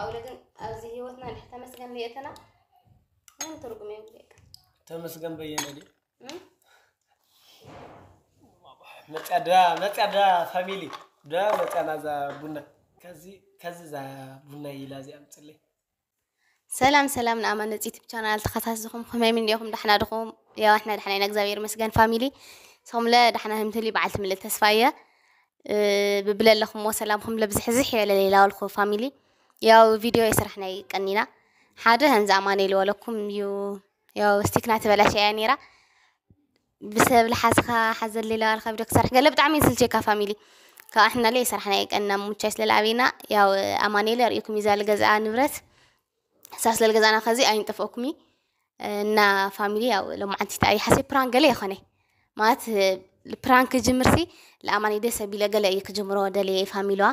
ኣውለ ግን ኣብዚ ህይወትና ንሕ ተመስገን ዘይእተና ምንም ትርጉም የብሉ። ተመስገን በየነ ድዩ? እም? መፅያ ዳ መፅያ ዳ ፋሚሊ ዳ መፅያ ናዛ ቡና ከዚ ከዚ ዛ ቡና ኢላ እዚኣ ምፅለይ። ሰላም ሰላም ንኣማን ነፂ ዩቱብ ቻናል ተኸታተልቲ ዝኾም ከመይ እንዲኹም? ዳሕና ድኹም? ያው ኣሕና ዳሕና ኢና እግዚኣብሔር ይመስገን ፋሚሊ። ንስኹምለ ዳሕና ህምትሊ በዓልቲ ምልእቲ ተስፋ እየ። እ፣ ብብለለኹምዎ ሰላምኩም ለብዝሕዝሕ ይበለለይ ላበልኩ ፋሚሊ። ያው ቪድዮ የስራሕና ይቀኒና። ሓደ ከምዚ ኣማኑኤል ወለኩም እዩ። ያው ስቲክና ተበላሽያ እያ ነይራ። ብሰብ ልሓዝኻ ሓዘለይ ላበልካ ቪድዮ ክሰርሕ ገለ ብጣዕሚ ይስልቸካ ፋሚሊ። ካብ ኣሕና ለይ የስራሕና ይቀና ሙቻይ ስለለኣበይና። ያው ኣማኑኤል ኣርእኩም ይዛ ልገዝኣ ንብረት። ሳስ ለልገዛና ከዚ ኣይንጠፍኦኩሚ እና ፋሚሊ። ያው ሎማዓንቲ ተኣይ ሓሲ ፕራንክ ገለ ይኾነ ማለት ፕራንክ ክጅምርሲ ለኣማኒ ደስ ኣቢለ ገለ እዩ ክጅምሮ ደልየ ፋሚሊዋ።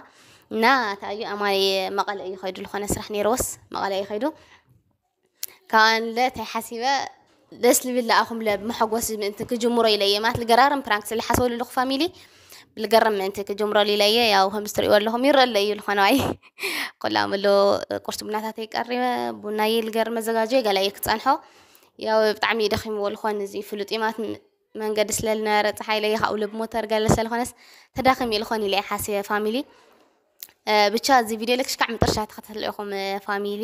እና ተኣዩ ኣማኒ መቐለ እዩ ኸይዱ ዝኾነ ስራሕ ነይርዎስ መቐለ እዩ ኸይዱ። ካብኣንለ እንታይ ሓሲበ ደስ ልብል ለኣኹም ለብመሐጎስ ምእንቲ ክጅምሮ ኢለ እየ ማለት ልገራርም ፕራንክ ስለሓስበሉ ኣለኹ ፋሚሊ። ብልገርም ምእንቲ ክጅምሮ ኢለ እየ። ያው ከምዚ ትርእይዎ ኣለኹም ይረአ ኣሎ እዩ ዝኾነ ዋይ። ኩላም ኣሎ ቁርሲ ቡናታተይ ቀሪበ ቡናየ ልገርም መዘጋጆ ገለ እየ ክጸንሖ። ያው ብጣዕሚ ደኺምዎ ልኾን እዚ ፍሉጥ እዩ ማለት መንገዲ ስለልነበረ ፀሓይ ለየ ካብኡ ልብ ሞተር ገለ ስለልኾነስ ተዳኺም እዩ ልኾን ኢለ እየ ሓሲበ ፋሚሊ። እ፣ ብቻ እዚ ቪድዮ ለክሽካዕ ምጥርሻ ተኸታተልኹም ፋሚሊ።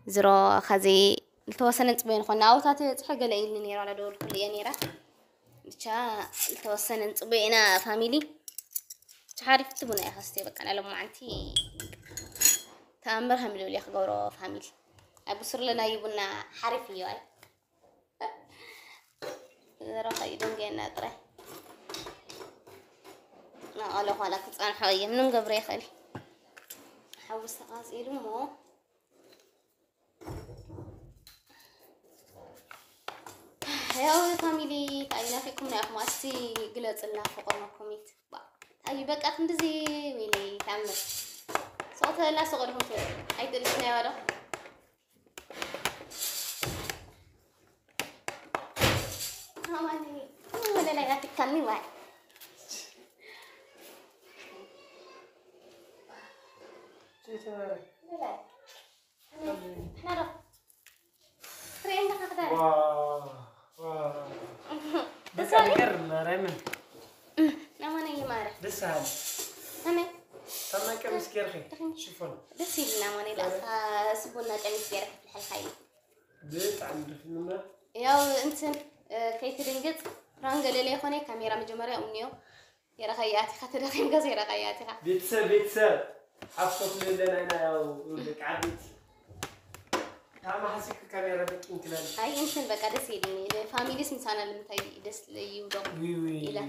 ዝሮ ከዚ ልተወሰነ ንፅበዮ ንኾን ንኣውታት በፅሐ ገለ ኢልኒ ነይሩ ኣላ ደወልኩሉ እየ ነይራ። ብቻ ልተወሰነ ንፅበዮ ኢና ፋሚሊ። ብቻ ሓሪፍ ትቡና እየ ከስተ በቃ ናይ ሎማዓንቲ ተኣምር ከም ልብል እየ ክገብሮ ፋሚሊ። ኣብ ብሱር ለናዩ ቡና ሓሪፍ እዩ ኣይ ዘረኻ እዩ ደንገየና ጥራይ ናቐለ ኳላ ክፀንሖ እየ ምንም ገብረ ይኽእል ሓዊ ዝተቓፂሉ እሞ ያው ፋሚሊ ታይ ናፊኩም ናይ ኣኹም ኣስቲ ግለፅልና ፍቅርና ኮሜንት ኣዩ በቃ ክንድዚ ወይኒ ታምር ሶተላ ሶቆድኹም ኣይትልስና ያዋዶ ማማኒ ወለላይ ናፊካኒ ዋይ ናዶ ሬንዳ ካክዳ በቃ ይገርም ማርያምን። ናማና ይማረ ደስ በሃሊ። ከመይ ሰናይ ቀሚስ ጌርኺ ሽፎን። ደስ ኢልና ማነ ላካ ስቡና ቀሚስ ጌረ ክፍልሐልካ እዩ ብጣዕሚ ደስ ይብልና። ያው እንትን ከይትድንግፅ ራንገለለ ይኮነ ካሜራ መጀመርያ እምንዮ የረኸያቲኻ ተደኺምካ ዘይረኸያቲኻ ቤተሰብ ቤተሰብ ሓፍቶ ክልለና ኢና ያው ደቂ ዓበይቲ ካብ መሓሲብኪ ካሜራ ደቂ እንክላል ኣይ እንትን በቃ ደስ ኢልኒ ፋሚሊስ ምሳና ንምንታይ ደስ ይብሎም ዊዊ ኢላ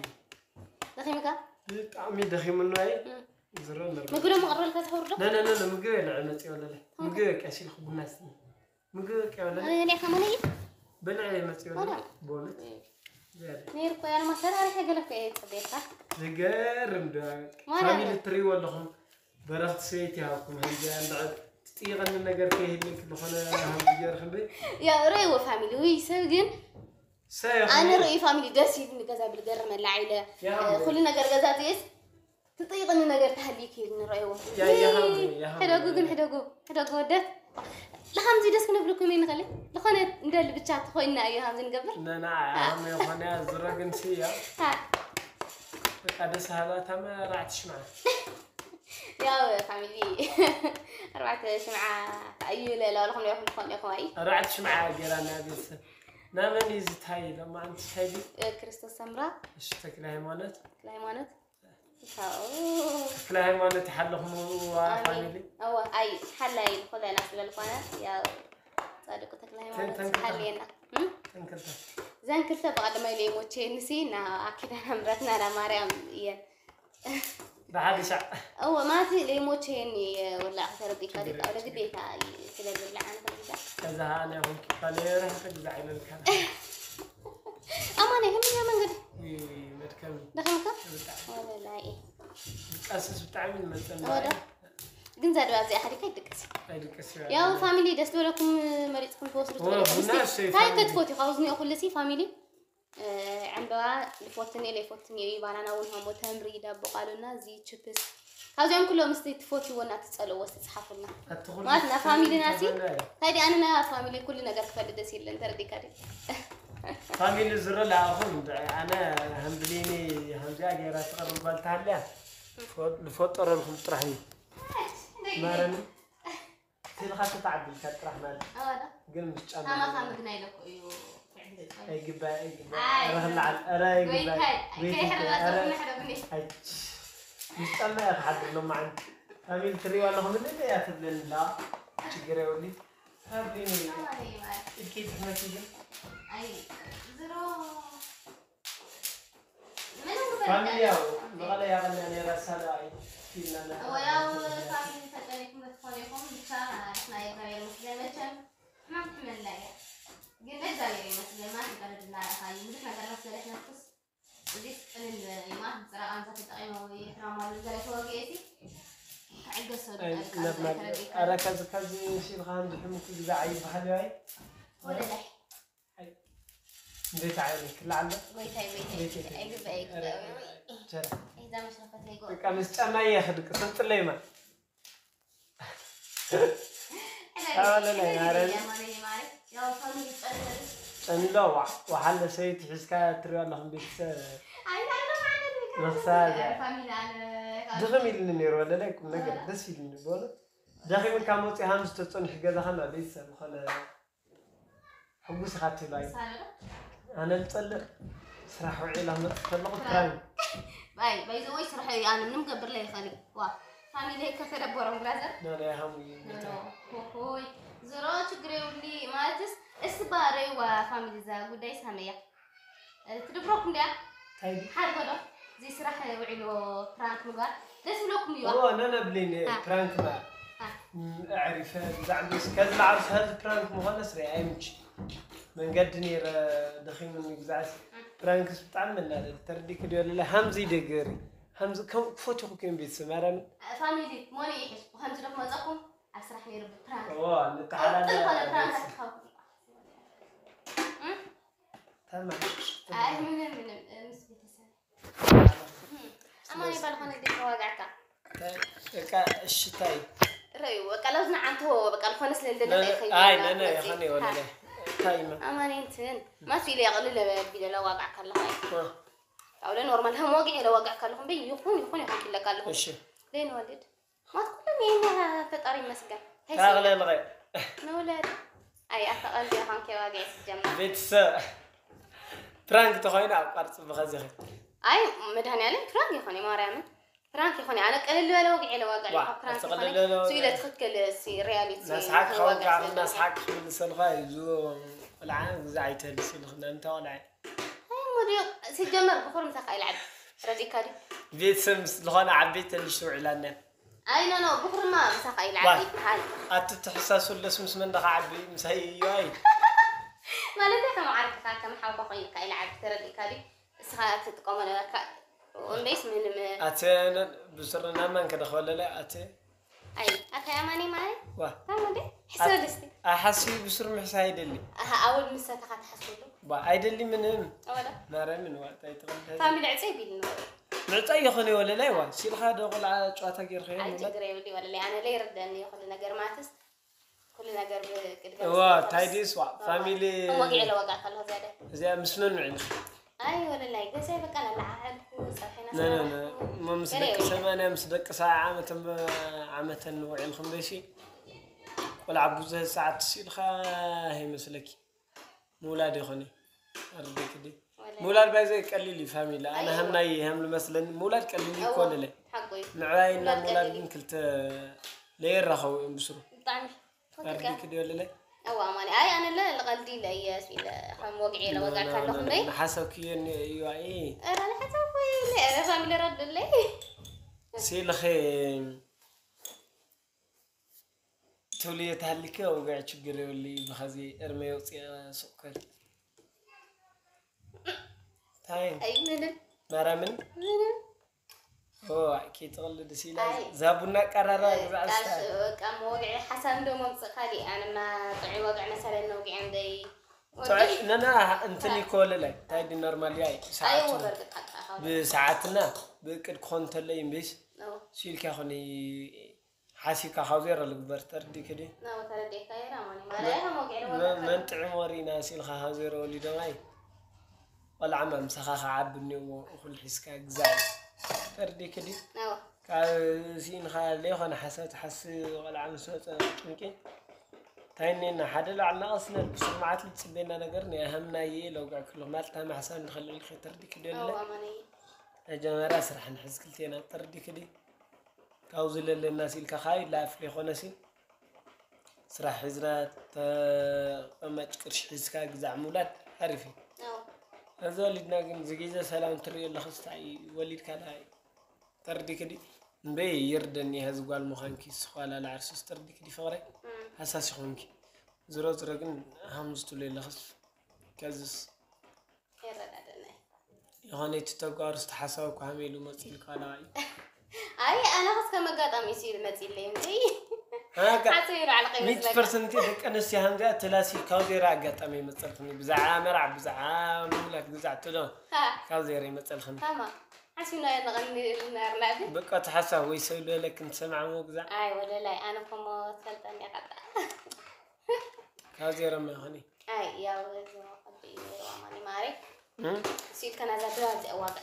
ደኺምካ ብጣዕሚ ደኺሙና እዩ ዝረ ነር ምግቢ ዶ መቕረልካ ትኸብር ዶ ነነነ ምግቢ የለ መፅኦ ኣለለ ምግቢ ቀሲልኩ ቡና ስኒ ምግብ በቃ ይበላል። እኔ ከመነ ይት በልዕ መጽእ ይበላል። በእውነት ነይር እኮ ያለ ማሰራሪያ ገለፍ እየ ጽቤታ ዝገርም ዶ ማለት ፋሚሊ ትሪው ኣለኹም በረኽቲ ሰበይቲ ይሃብኩም። ከምዚ እንድዕ ትጥይቐኒ ነገር ከይህልክ ዝኾነ ሃምቲ ገርክ እንበይ ያው ርእይዎ ፋሚሊ ውይ ሰብ ግን ሰ ኣነ ርእዩ ፋሚሊ ደስ ይብል ገዛ ብልገርመላ ኢለ ኩሉ ነገር ገዛ ዝየስ ትጠይቕኒ ነገር ተሃልዩ ክኢል ንረእይዎ። ሕደጉ ግን ሕደጉ ሕደጉ ወደት ንኸምዚ ደስ ክንብልኩም እዩ ንኽእል ዝኾነ እንደሊ ብቻ ተኾይንና እዩ ከምዚ ንገብር ነና ኣነ ዝኾነ ዝረግን ስያ በቃ ደስ ሃላ ታመ ራዕቲ ሽምዓ ያው ፋሚሊ ኣርባዕተ ሽምዓ እዩ ለላውልኹም ኢኹም ትኾኑ ኢኹም ኣይ ራዕቲ ሽምዓ ገይራ ናብ ቤተሰብ ናመን እዩ ዝታይ ሎማዓንቲ እንታይ ድዩ ክርስቶስ ሰምራ እሺ ተክለ ሃይማኖት ተክለ ሃይማኖት ተክለ ሃይማኖት ይሓለኹም ፋሚሊ ኣይ ሓላይ ዝኾነ ናስበልኳነ ያው ጻድቁ ተክለ ሃይማኖት ሓልየና ዘን ክልተ ብቐዳማይ ለይሞቼ ንሲ ና ኣኪዳነ ምረትና ና ማርያም እየን ብሓደ ሻዕ እወ ማቲ ለይሞቼኒ ወላ ተረዲካ ዲካ ወደ ግዴታ ስለብላ ኣነ ከዛ ኣነ ኹም ኪፋለ ረህተ ግዛ ይለልካ ኣማነ ህምኛ መንገድ መድከም ደኸምካ ብጣዕሚ ወለላይ ድቃስስ ብጣዕሚ ንመፀና ወደ ግን ዘድባ እዚኣ ሓዲካ ይድቅስ ኣይድቅስ ያው ፋሚሊ ደስ ዝበለኩም መሪፅኩም ትወስዱ ታይ ክትፎት እዩ ካብዚ ኒኦ ኩሉ ሲ ፋሚሊ ዕንበባ ልፎትን የለ ይፎትን እዩ ባናና እውን ሆሞ ተምሪ ዳቦ ቃሉና እዚ ችፕስ ካብዚኦም ኩሎም ምስቲ ትፈትይዎ እና ትጸልእዎ እስቲ ጸሓፉልና። ኣቲ ኩሉ ማለት ና ፋሚሊ ናሲ ተዘና እዩ። እንታይ ዲ ኣነ ና ፋሚሊ ኩሉ ነገር ክፈልጥ ደስ ይለን ተረዲካ ዲ። ፋሚሊ ዝሮ ለኣኹም ኣነ ሃምብሊኒ ሃምዚኣ ገይራ ትቐርብ ጓል ተሃልያ ዝፈጠረልኩም ጥራሕ እዩ። ማረኒ። ስልኻ ተተዓቢልካ ጥራሕ ማለት ኣዋዳ ግን ምስ ጫማ ታማኻ ምግናይ ለኮ እዩ። ኣይግባእ ኣይግባእ ኣይ፣ ኧረ ክልዓል ኧረ ኣይግባእ ጎይታይ፣ ጎይታይ ከይሕረዳ ኧረ ዘብና ሕረብኒ። ኣይ፣ ምስ ጫማ እያ ክሓድር ሎማዓንቲ ፋሚሊ ትሪዋ ኣለኹም እንደ እያ ትብለኒ ላ ችግር የብሉን። ፋሚሊ ኣዋዳ ይባል። እኪ ትሕመኪ ግን ኣይ ዝሮ ምንም ፋሚሊ ያው መቐለ ያቐና ነራ ሳላ ኢልና እወ ያው ፋሚሊ ተጨኒኩም ክትኾኑ ኢኹም። ብቻ ንሕና እግዚኣብሔር ይመስገን መቸም ሕማም ትሕመና እያ። ግን እግዚኣብሔር ይመስገን ማለት ይቀርብ እናረኣኻ እዩ። ብዙሕ ነገር መሰለሽ ነፍስ እዚ ቅልል እዩ ማለት ብፅራቕ ኣምዛ ተጠቒመ ወይ ሕራማ ወይ ገለ ተወግኤ ሲ ክዕገሰሉ ኣይ፣ ጠሪቃ ኖርማል። ተረዲእካ። ኣረ ከዚ ከዚ ሲልካ እንዲ ሕሙክ ግዛዕ ይበሃል እዩ ኣይ። ወለላይ። ኣይ፣ እንዴት ዓይነት ክልዓል ዶ? ጎይታይ፣ ጎይታይ፣ እንዴት ዓይነት? ኣይግባእ፣ ኣይግባእ። ቸር። እዛ መሽረፈት ለይጎ። በቃ ምስ ጫማ እየ ክድቅ፣ ስልጥለይ ማ። ኣዋለላይ፣ ማረን። ያማነ፣ የማነ። ያው ፋሚሊ ጸለለ። ጸሚሎ፣ ዋ-፣ ወሓለ ሰበይቲ ሒዝካ ትሪኦ ኣለኹም ቤተሰብ። ኣይ፣ ኣይ፣ ኣይ፣ ኣይ፣ ኣይ፣ ንኽሳ እያ። ፋሚሊ ኣነ፣ ድኽም ኢልኒ ነይሩ፣ ወለላይ ቁም ነገር ደስ ኢልኒ፣ በእውነት። ደኺምካ መፂኻ ምስ ተፀንሑ ገዛኻ ናብ ቤተሰብ ዝኾነ ሕጉስ ኢኻ ትብል ኣይ። ሳለ ዶ? ኣነ ልፀልእ ስራሕ ውዒላ መፅእ ከለኹ ፕራንክ። ፕራንክ። ባይ፣ ባይ ዘ ወይ ስራሕ እዩ፣ ኣነ ምንም ገብር ላይ ይኸእል። ዋ፣ ፋሚሊ ከተደበሮም ብራዘር። ኖ፣ ኖ፣ ሃሙ እዩ፣ ኖ፣ ኖ። ሆሆይ፣ ዝሮ ችግር የብሉ ማለትስ፣ እስ ባረይ ዋ ፋሚሊ ዛ ጉዳይ ሳመያ። እ፣ ትድብረኩም ድያ? እንታይ ድዩ? ሓደ በሎ፣ እዚ ስራሕ ውዒሉ ፕራንክ ምግባር ደስ ይብለኩም እዩ? እዎ፣ ነነ ብሌን፣ አ። ፕራንክ ባ። አ። ም፣ ኣዕሪፈ፣ ብዛዕባ እስከ ዝለዓል ሰ-፣ ፕራንክ ምዃነ ስረ ኣይምች። መንገዲ ነይረ፣ ደኺሙኒ ግዛዕስ። አ። ፕራንክስ ብጣዕሚ መናደድ። ተረዲእኪ ድዮ ለለ? ሃምዚ ደገሪ። ሃምዚ ከም ክፈትኹ ከም ቤተሰብ፣ ማርያም። ፋሚሊ፣ ሞኒ ይሕሽ። ሃምዚ ዶ ክመፀኩም? ኣብ ስራሕ ነይሩ ብፕራንክ። እዎ፣ ንተሓላለፍ ቅልጥል ኾነ ፕራንክ ቤተሰብ። ኣትኻው። እ? ተማሽ። ኣይ፣ ምንም፣ ምንም፣ እ፣ ምስ ቤተሰብ። ኣማኒ ባልኾነ ግን ተዋጋዕካ። በቃ እሺ፣ ታይ? ረዩ፣ በቃ ለውዝ ንዓንቶ፣ በቃ ዝኾነ ስለ እንደለ ነ-፣ ነ-፣ ከይኸይድ ኣይ፣ ና ነነ፣ መሲ። ይኾነ ይወለደ። ሃ። ታይ፣ ማ? ኣማኒ እንትን፣ ማስ ኢለ ያቕልል ለበ ቢለ ለዋጋዕ ካለኻ። እ። ኣውለ ኖርማል፣ ሃም ወግዕ ለዋጋዕ ካለኹም፣ በይ ይኹን፣ ይኹን፣ ይኹን ክለካ ኣለኹም። እሺ። ደይ ንወልድ። ማት ኩሎም የኛ ፈጣሪ ይመስገን። እንታይ ታግለ ይሰማል? ልቐ። ንውለድ። ኣይ፣ ኣታ ቀልዲ ኢኻ፣ እንኬ ዋጋ እየ ዝጀምር። ቤተሰብ። ፕራንክ ተኾይኑ ኣብ ቃር ጽቡቕ ኸዚ ኸ። ኣይ፣ መድኃኒዓለም ፕራንክ ይኾን፣ ማርያምን። ፕራንክ ይኾን፣ ኣነ ቀልል ዝበለ ወግዕ ኢለ ዋጋ ዋ፣ ኢኻ፣ ፕራንክ ኣቲ ቀልል ይኾን። ዝበለ ወግዕ። ስኢለ ትኽክል፣ ሲ ሪያሊቲ ናስሓቅ ተዋጋ ከወጋዕ፣ ስለ ናስሓቅ ክምልሰልኻ እዩ። ዙ ቆልዓ ግዛ ኣይተልስ ኢልኽ፣ ናምታ ቆልዓ። ኣይ፣ እሞ ድዮ፣ ሲጀመር ብኹር ምሳኻ ኢልዓብ። ረዲእካ ድዩ? ቤተሰብ ምስ ዝኾነ ዓበይቲ ተልሽ ውዕላና። ኣይ፣ ኖ፣ ኖ፣ ብኹርማ ምሳኻ ኢልዓብ ዋ፣ ይበሃል። ኣቲ ትሕሳሱ ለስ ምስ መን ደኻ ዓቢ ምሳይ እዩ ኣይ። ማለት ከም ዓርክኻ፣ ከም ሓውካ ኮይንካ ኢልዓብ፣ ተረዲእካ ድዩ? እስኻ ትጥቀሞ ነበርካ። እምበይስ ምንም ኣቲ ነ-፣ ብስርና ማን ከደኸለለ ኣቲ ኣይ፣ ኣታ ያማኒ ማሪ? ዋ። ታም እንዴ? ሕሰብ ኣት-፣ ደስቲ። ኣሓሲ ብሱር ምሕሳ ኣይደሊ። ኣሃ፣ ኣወል ምሳታኻ ትሓስብሉ? ባ፣ ኣይደሊ ምንም። ኣወላ? ማርያምን ዋ፣ እንታይ ትቕልድ? ፋሚሊ ዕፀይ ቢል ነው። ምዕፃይ ይኾነ ወለላይ ዋ። ሲልኻ ዶ ቆልዓ ጨዋታ ጌርካ ኣይ፣ ይኾነ? ችግር የብሉ ወለላይ። ኣነ ለይ ርደኒ ይኹሉ ነገር ማለትስ፣ ኩሉ ነገር ብቅድገ እዋ፣ ምስታይ ታይዲስ ዋ፣ ኖርማል። ፋሚሊ እሞ ወግዒ ለወጋ ከለኹ ዝያደ። እዚኣ ምስ መን ውዒልኺ? ኣይ፣ ወለላይ፣ ገዛይ በቃ ለለዓዓልኩ፣ ጸብሐና ነ፣ ነ፣ ነ። ሰራርሕኩ። እሞ ምስ ገለ ደቂ የብለን። ሰማንያ፣ ምስ ደቂ ሰብዓ ዓመተን፣ ዓመተን ውዒልኩም ደሲ? ቆልዓ ብዙሕ ሰዓት ሲልካ ይመስለኪ? ምውላድ ይኾነ። ኣርደኪ ዲ? ወለላይ። ምውላድ ባይዘ ቀሊል እዩ ፋሚሊ። ኣነ ኣይዋ። ሃምናይ፣ ሃም ልመስለኒ፣ ምውላድ ቀሊል እዩ እኮ እዎ፣ ለለ። ሓቆ እዩ። ምዕባይና ምውላድ ምውላድ ቀሊል ግን እዩ። ክልተ ለየራኸቡ እዮም ብስሩ። ብጣዕሚ። ኣርዲክ ድዮ ለለ? እዋ፣ ኣማኒ። ኣይ፣ ኣነ ለ-፣ ለቐልዲ ኢለ እየ፣ ስኢለ፣ ከም ወግዒ ኢለ ወጋዕካ ኣለኹ፣ እምበይ? ንሓሰብክዮ ኒ-፣ እዩ፣ ኣይ። ኧረ፣ ንሓሰብኩ ኢለ፣ ኧረ፣ ፋሚሊ ረድለይ። ሲልኺ ትብልዮ ተሃሊከ፣ ወግዒ ችግር የብሉ፣ ብኸዚ እርመ የውፅእ ሱቅ ከድ። እንታይ? ኣይ፣ ምንም። ማርያምን? ምንም። ኦ፣ ኣኪ ትቕልድ ሲላ ኣይ። እዛ ቡና ቀራራ ኣይ፣ ግዛዕ ቃሽ፣ ስታ። በቃ፣ መወግዒ ሓሳብ እንዶ መምጽእ ካሊእ፣ ኣነማ ጥዑይ ወግዒ መሰለኒ፣ ወግዒ እንደይ ጥዑይ፣ ወግዒ። ነና፣ እንትን ኣይ። ይኮ ለላይ፣ እንታይ ዲ ኖርማል ያይ፣ ኣይ፣ ሰዓቱ። ወበር ግጣ፣ ግጣ፣ ካብ ብሰዓትና፣ ብእቅድ ክኾን እንተለይ እምቢስ። ኦ። ሲልካ ኾኒ ሓሲብካ ካብ ዜሮ ልግበር ተርዲክ ድዩ? ናው ተረዴካ ይራ ማኒ ማለያ ከም ወግዒ ዶ መ- ወላ መን ጥዕሞ ሪና ሲልካ ካብ ዜሮ ወሊዶማይ ቆልዓ ምሳኻ ክዓቢ እኒኦዎ እኹል ሒዝካ ግዛዕ ተርዲክ ድዩ? ናው ካብ ሲኢንካ ዘይኾነ ሓሳብ ትሓስብ ቆልዓ ምስ መፀ ጭንቂ እንታይ እኒና ሓደ ላዕልና ቀስነ ብስርዓት ልፅቤና ነገር ኒ ሃምናየ ለውግዕ ክሉ ማለት ታማ ሓሳብ ንኸልዕል ከይተርዲክ ድዮ ኣው ኣማነይ መጀመርያ ስራሕ ንሕዝ ክልቴና ተርዲክ ድዩ? ካብዚ ለለና ሲልካ ካይ ላፍ ሌኾነሲ ስራሕ ሒዝና ተቐመጭ ቅርሺ ሒዝካ ግዛዕ ምውላድ ሓሪፍ እዩ። እዚ ወሊድና ግን ዝጊዘ ሰላም ትሪኦ ኣለኽስ ታይ ወሊድካ ዳይ ተርዲክ ዲ እምበይ ይርደኒ ሀዚ ጓል ምዃንኪ ስኳላ ላዕርሱስ ተርዲክ ዲ ፍቕረይ ሃሳስ ይኾንኪ ዝሮ ዝሮ ግን ሃምዝ ትብሎ ኣለኽስ ከዝስ ይረዳደናይ ይኾነ እቲ ተጓሩ ዝተሓሳበ እኳ ሃሜሉ መፂልካ ላዋይ ኣይ ኣነ ኸስ ከም ኣጋጣሚ እዩ ሲሉ መፂለይ እንጂ ሓሰብ ይልዓል ሚት ኸይመስለካ ፐርሰንት ደቂ ኣንስትዮ ሃምዚኣ ተላሲ ካብ ዜሮ ኣጋጣሚ ይመፀልክኒ ብዛዓ መርዓ ብዛዓ ምውላድ ግዛዕ ትሎ ሃ ካብ ዜሮ ይመፀልክኒ ታማ ሓሲብና የነቐኒ ኢልና ርናዲ በቃ እቲ ሓሳብ ወይ ሰብ ዝበለክን ትሰምዓ ሞ ግዛዕ ኣይ ወለላይ ኣነ ኮሞ ትፈልጠኒ ኢኻ ካብ ዜሮ ማ ይኾኒ ኣይ ያው እዚ ወዲ እዩ ነይሩ ኣማኒ ማሪ እም? ሲልከና እዛ ድባብ እዚኣ ዋጋ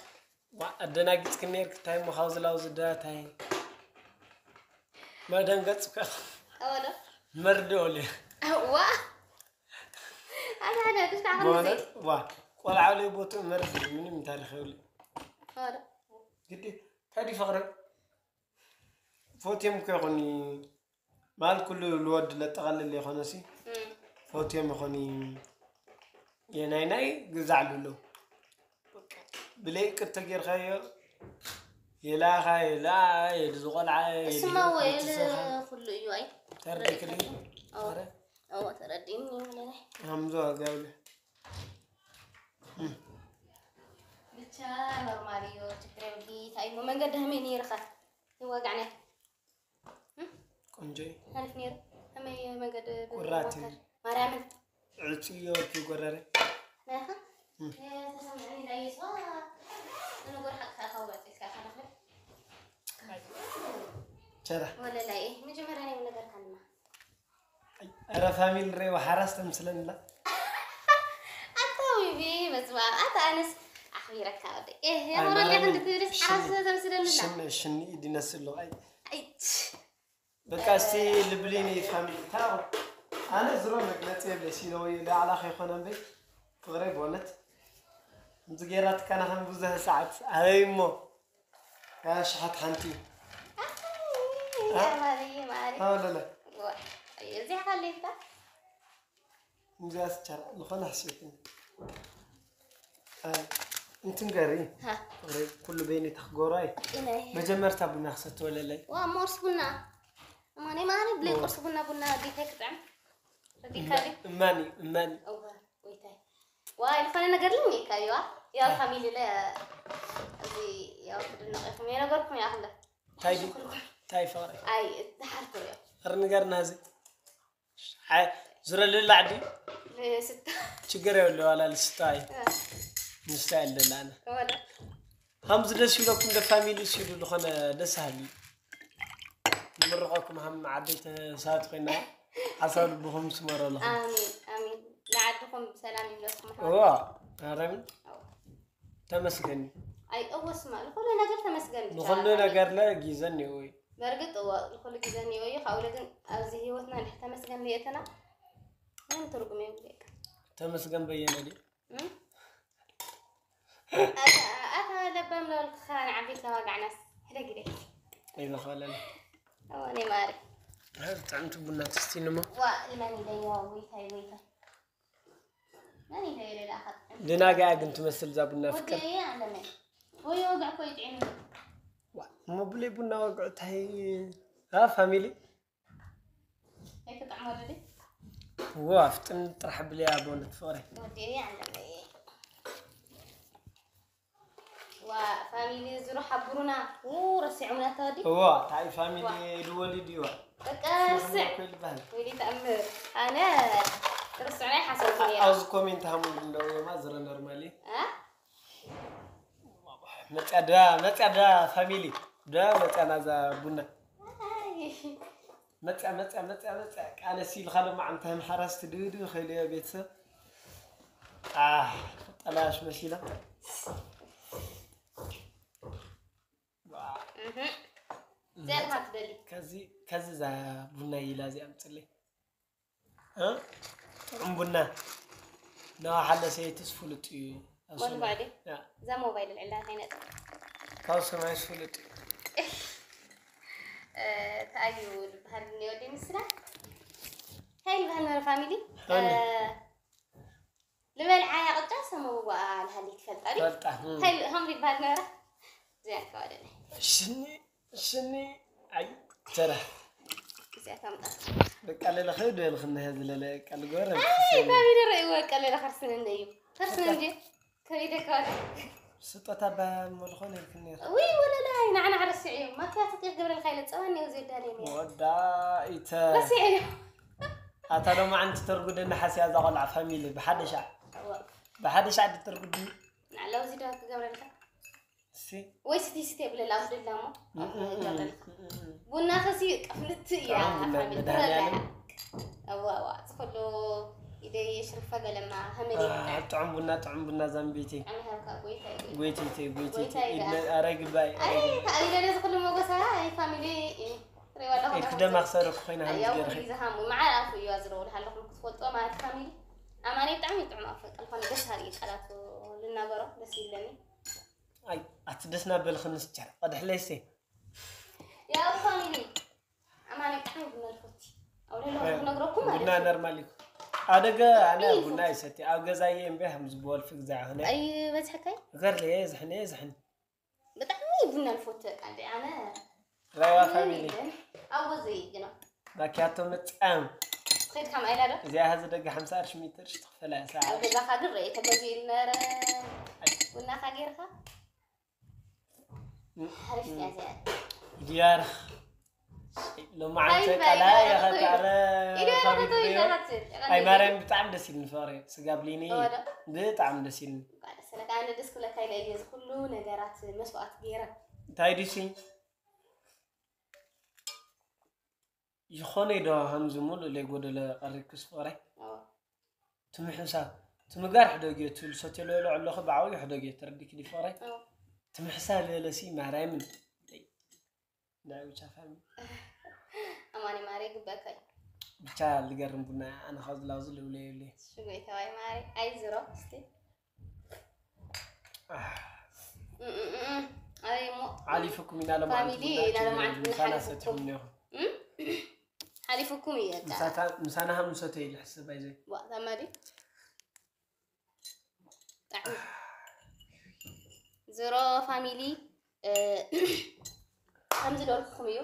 ዋ ኣደናጊፅክን ነይርክ እንታይ እሞ ካብዚ ላውዚ ዳታይ መደንገፅካ ኣወዶ መርዶ ለ ዋ ኣታ ሓደ ክስካ ማለት ዋ ቆልዓ ለይ ቦቱ መርድ ምንም ታሪክ የብሉ ኣወዶ ግዲ ታዲ ፍቅሪ ፎትዮም እኮ ይኹን ማል ኩሉ ልወድ ለጠቓልል ይኾነሲ ፎትዮም ይኾን የናይ ናይ ግዛዕ ልሎ ብለይ ቅድ ተጌርካዮ የላኻ የላ የድ ዝቆልዓ እስማ ወይል ኩሉ እዩ ኣይ ተርዲክሊ ኣዎ ተረዲኒ ምንነ ሃምዞ ኣጋብለ ብቻ ኖርማል እዩ ችግር የብልኪ እንታይ እሞ መንገዲ ሃመይ ነይርኻ ይዋጋዕና ቆንጆ ሓሪፍ ነይሩ ከመይ መንገዲ ቁራቲ ማርያምን ዕፅዮ ኪጎረረ ናይኻ ተሰምዐኒ ዳይሶ ንጉር ሓቅካ ካብ ዕፅልካ ከረኽብ ቸራ ወለላይ መጀመርያ ናይ ነገርካ ንማ ኧረ ፋሚሊ ሬ ወሓራስ ተምስለንላ ኣታ ዊቢ በስመኣብ ኣታ ኣነስ ኣኽቢረካ ወደ የምረለ ክንዲ ትብልስ ሓራስ ተምስለንላ ሽኒ ሽኒ ኢድ ይነስሎ ኣይ ኣይች በቃ እስቲ ልብሊኒ ፋሚሊ ታው ኣነ ዝሮ መግለፂ የብለ ሲሎ ወይ ላዕላ ከይኮነ እምበይ ፍቅረይ በእውነት ከምዚ ገይራ ትካና ከም ብዙሕ ሰዓት ኣበይ እሞ ኣሽሓት ሓንቲ ኣወለለ እዚኣ ካለይታ እዚኣ ስቻራ ዝኾነ ሕስብትኒ እንትን ገሪ ኩሉ በይኒ ተክጎራይ መጀመርታ ቡና ክሰትወለለይ ዋ ሞርስ ቡና እማኔ ማሪ ብለይ ቁርስ ቡና ቡና ዲታይ ክጥዕም ረዲካሊ እማኒ እማኒ ወይታይ ዋይ ዝኾነ ነገር ልም ይካዩዋ ያው ፋሚሊ ለ እዚ ያው ትድነቕ ኢኹም የነገርኩም ያኽለ ታይ ታይ ፍቕሪ ኣይ ዝሓልኩ ዮ ር ንገርና እዚ ዝረልላዕ ዲ ስታ ችግር የብለ ዋላ ልስታ እዩ ምስታ የለና ኣነ ወደ ከምዚ ደስ ይብለኩም ደ ፋሚሊ ሲሉ ዝኾነ ደስ ሃሊ ንምርቐኩም ሃም ዓበይቲ ሰባት ኮይና ሓሳብ ልብኹም ስመረለኹም ኣሚን ኣሚን ንዓድኹም ብሰላም ይብለኩም እዋ ኣረሚ ተመስገን ኣይ እወ ስማ ንኹሉ ነገር ተመስገን ብቻ ንኹሉ ማለት ነገር ለ ጊዘ እኒኦ እዩ በርግጥ እወ ንኹሉ ጊዘ እኒኦ እዩ ካብኡ ግን ኣብዚ ህይወትና እንድሕር ተመስገን ዘየእተና ምንም ትርጉም የብሉ በቃ ተመስገን በየነ ድዩ እም? ኣታ ኣታ ለባም ለወልክኻ ንዓበይትና ዋጋዕናስ ሕደግ ኢለ ኣይመኸለለ እወ እኔ ማሪ ጥዕምቲ ቡና ትስቲንሞ ዋ ኢመን ኢለዮ ወይታይ ወይታይ ድናጋ ግን ትመስል እዛ ቡና ፍቅር። እሞ ብለይ ቡና ወግዑ ታይ ፋሚሊ ዋ ፍጥን ጥራሕ ብለያ በእውነት ፍቅረይ። ዋ ፋሚሊ ዙሩ ሓብሩና ው ረሲዖምና ተወዲ እዋ ታይ ፋሚሊ ድወሊ ድዋ በቃ ረስዕ ኮይል በህል ወይሊ ተኣምር ኣነ ርስዑ ናይ ሓሰብኩ ነይረ ኣብዚ ኮሜንት ሃሙ እንደው የማ ዝረ ኖርማሊ እ መጽያ ድዋ መጽያ ድዋ ፋሚሊ ዳ መጻና እዛ ቡና። መጻ፣ መጻ፣ መጻ፣ መጻ። ቃለሲ ኢልካ ሎማዓንቲ ከም ሓራስ ትድብድብ ኸይሉ እየ ቤተሰብ። ኣህ፣ ጠላሽ መሲላ። ዋ። እህ። እዚኣ ኢኻ ትደሊ። ከዚ፣ ከዚ እዛ ቡና ኢላ እዚኣ ኣምፅለይ። እ? ጥዑም ቡና። ነዋ ሓለ ሰይትስ ፍሉጥ እዩ። ኣብ ሞል ሰማይ። ባዕዲ? ያ። እዛ ሞባይል ልዕላ ከይነጥ። ካብ ሰማይስ ፍሉጥ እዩ። እ፣ እንታይ እዩ ዝበሃል እኒኦ ወዲ ንስና? እንታይ ይበሃል ነበረ ፋሚሊ? ፋሚሊ። እ፣ ልበልዓያ ቅጫ ሰመውዋ ልሃሊ ትፈልጣ ዲ? ፈልጣ፣ እም። እንታይ ል-፣ ከምዚ ይበሃል ነበረ? እዚኣ ንከዋደለ። ሽኒ፣ ሽኒ፣ ኣይ፣ ተራ። እዚኣ ከምጣ። በቃ ለለ ኸይዱ የልኽና ዝለለ ቃል ጎረ። ኣይ፣ ካቢደ ረእይዎ በቃ ለለ ከርስነነ እዩ። ከርስነ እንጂ። ከቢደ ከዋደ። ስጦታ ባ መልኾነ ይልክኒ ነይሩ። ውይ፣ ወለላይ፣ ንዓና ረሲዐ እዩ። ማክያቶ ኬፍ ገብረልካ ኢለ ጸባ እኒኦ ዘይዳለየ ነይሩ። ወዳኢተ። ረሲዐ እዩ። ኣታ ሎማዓንቲ ተርጉደኒ ሓስያ እዛ ቆልዓ ፋሚሊ ብሓደ ሻዕ። እወ። ብሓደ ሻዕ ድተርጉድኒ። ንዓላ ውዚ ዶ ክገብረልካ? እሲ። ወይ ስቲ ስቲ የብለላ፣ ውድላ እሞ። እም፣ እም፣ እም፣ ገብረልካ። እም፣ እም። ቡና ከሲ ቀፍልቲ እያ፣ ጥዑም ቡና ፋሚሊ መድሃኒዓለም። ብረላ። እዋ፣ እዋ፣ ዝኸሎ ኢደይ የሽርፋ ገለማ፣ ሃመለይ አ፣ ብጣዕሚ። ጥዑም ቡና፣ ጥዑም ቡና ዛምቤቴ። ኣነ ሃብካ ጎይታይ፣ ጎይታይ። ጎይቴቴ፣ ጎይቴቴ። ጎይታይ ኢድነ፣ ደኣ። ኣረ ግባይ፣ ኣረ ኣይ፣ ግባይ። ታዲያ ነዚ ኩሉ ሞጎሳ፣ ኣይ፣ ፋሚሊ፣ እ፣ ትሪእዋ ኣለኹም ኢልክ ኢኹም ደማ ትሪእዋ። ክሰርክ ኮይና ኣይ፣ ከምዚ ያው ገይርኺ። ኩሉ ግዜ ሃሙ፣ መዓር ኣፉ እዩ ዝረውልሃለኹም ክትፈልጦ ማለት ፋሚሊ። ኣማኒ ብጣዕሚ ጥዑም ኣፈ-፣ ቀልፋን ደስ ሃርየ ቃላቱ ልናገሮ ደስ ይብለኒ። ኣይ፣ ኣቲ ደስ ናበልኽንስ ቸር፣ ቀድሕለይሴ። ያው ፋሚሊ፣ ኣማኒ ብጣዕሚ ቡና ልፈቲ። ኣብ ልዕሊ ኣይ፣ ክነግረኩም ማለት ቡና እዩ። ነርማል እዩ። ኣብ ደገ ኣነ ቢል ቡና ፈቲ። ይሰቲ። ኣብ ገዛ እየ እምበይ ከም ዝበልፍ ግዜ ኣኽለ። ኣይ፣ በዝሐካይ? ገርለ እየ፣ ዝሕነ እየ፣ ዝሕነ። ብጣዕሚ ቡና ልፈቲ፣ በቃ፣ እንደ ኣነ ራይዋ ፋሚሊ። ይብለን። ኣብ ገዛ እየ ግና። ማኪያቶ መጻም። ኸይድ ካም ኣይላ ዶ? እዚኣ ሀዚ ደገ ሓምሳ ቅርሺ ሚእቲ ቅርሺ ትኽፈላ እያ ሰዓት። ኣብ ገዛኻ ግን ርአ፣ ተገዚኡ ነረ። ኣይ። ቡናኻ ገይርካ? ሓሪፍ እያ እዚኣ። ዲያርኽ። ሎማዓንቲ ኣይበል፣ ቀላይ ኣይበል፣ እያ ኣይበል። ኸታረ ኢደ ፋሚሊ ያረፈቱ ሪዮ። ይዛራችን። ኣይ ማርያም ብጣዕሚ ደስ ኢልኒ ፍቕሪ። ስጋ ብሊኒ እወ ዶ? ብጣዕሚ ደስ ኢልኒ። እንኳዕ ደስ ኢለካ። ኣነ ደስ ክብለካ ኢለ እየ እዚ ኩሉ ነገራት መስዋዕት ገይረ። እንታይ ድሲ? ይኾነ ዶ ከምዚ ሙሉእ ለይጎደለ ቀሪብክስ ፍቕረይ? እወ። ትምሕሳብ፣ ትምጋር ሕደግዮ ትብል ሰትዮ ልበሎ ኣለኹ ብዓብዩ ሕደግዮ ተረዲክ ዲ ፍቕረይ? እወ። ትምሕሳብ ልበለሲ ማርያምን። ናይ ብቻ ፋሚ። ኣማኒ ማርያም ይግበኣካ እዩ። ብቻ ልገርም ቡና ኣነ ካብ ዝላውዝ ልብሎ የብለይ። ሽጎይታዋይ ማርያም ኣይዝሮ እስቲ። ኣይ እሞ ሓሊፉኩም ኢና ለማዓንቲ ፋሚሊ ኢና ለማዓንቲ ምሳና ሓሊፉኩም። ሰትኹም እኒኹም። እም? ሓሊፉኩም እዩ በቃ። ምሳታ-፣ ምሳና ሃምሰተ ኢለ ሕስብ ኣይዘይ። ዋ፣ ታማዲ? ብጣዕሚ። ዝሮ ፋሚሊ፣ እ፣ ከምዚ ዝበልኩኹም እዩ።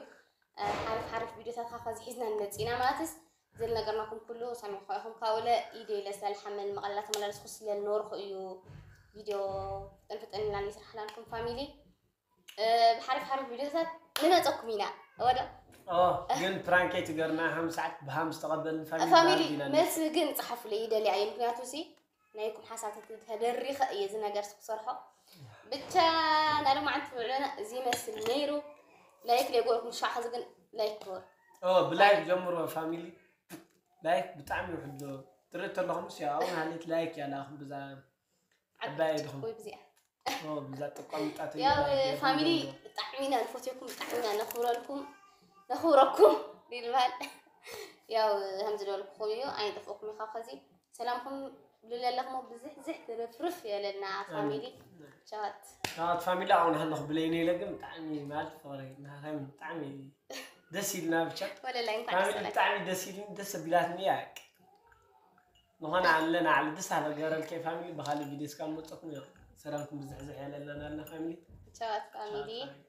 እ፣ ሓሪፍ ሓሪፍ ቪዲዮታት ካብ ኸዚ ሒዝና ንመጽእ ኢና ማለትስ፣ ዝል ነገርናኩም ኩሉ ሰሚዕኹም ኢኹም። ካብኡ ለ ኢደ ኢለ ስለ ዝሓመን መቐለላ ተመላለስኩ ስለ ዝነበርኩ እዩ ቪድዮ ፍጥን ፍጥን ኢልና ንስራሕላልኩም ፋሚሊ። እ፣ ብሓሪፍ ሓሪፍ ቪድዮታት ንመጸኩም ኢና። ወደ ኦ፣ ግን ፕራንክ ኣይትገርና፣ ሃምሳ ሰዓት ብሃም ዝተቐበልን ፋሚሊ ፋሚሊ ብሃም ኢና መልሲ ግን ጸሓፉለይ ይደልያ እየ። ምክንያቱ ሲ ናይኩም ሓሳብ ተደሪኸ እየ እዚ ነገር ክሰርሖ። ብቻ ናይ ሎማዓንቲ ውዕሎና እዚ ይመስል ነይሩ። ላይክ ለይገበርኩም ሻዕ ኸዚ ግን ላይክ ግበሩ። ኦ፣ ብላይክ ጀምሮ ፋሚሊ። ላይክ ብጣዕሚ ይውሕድ ዶ። ትርኢ ተለኹም ሲ ኣብኡ ሃሌት ላይክ ያላኹም ብዛ ዓባይ ዓባይ ድኹም። ወይ ብዚኣ። ኦ፣ ብዛ ጥቋምጣት ያው ይላል፣ ፋሚሊ ይላል። ብጣዕሚ ኢና ንፈትየኩም፣ ብጣዕሚ ኢና ነኽብረልኩም፣ ነኽብረኩም ይልባል። ያው ከም ዝበልኩኹም እዩ፣ ኣይንጠፍእኩም እዩ ካብ ኸዚ። ሰላምኩም ልለለኹም ብዝሕዝሕ ትርፍርፍ የለና ፋሚሊ። ኣሜን። ቻት። ቻት ፋሚሊ፣ ኣሁን ሃለኹ ብለይነ ኢለ ግን ብጣዕሚ ማለት ፍቕሪ ናታም ብጣዕሚ ደስ ኢልና ብቻ። ወለላይ እንኳን ፋሚሊ ደስ ኣለካ። ብጣዕሚ ደስ ኢልን ደስ ኣቢላትኒ እያ። ንኾነ ኣለና ዓሊ ደስ ኣለ ገረልከ ፋሚሊ ብኻሊ ቪድዮ እስካብ መጠኩም ሰላምኩም ብዝሕዝሕ የለና ናልና ፋሚሊ። ቻት ፋሚሊ። ቻት ፋሚሊ።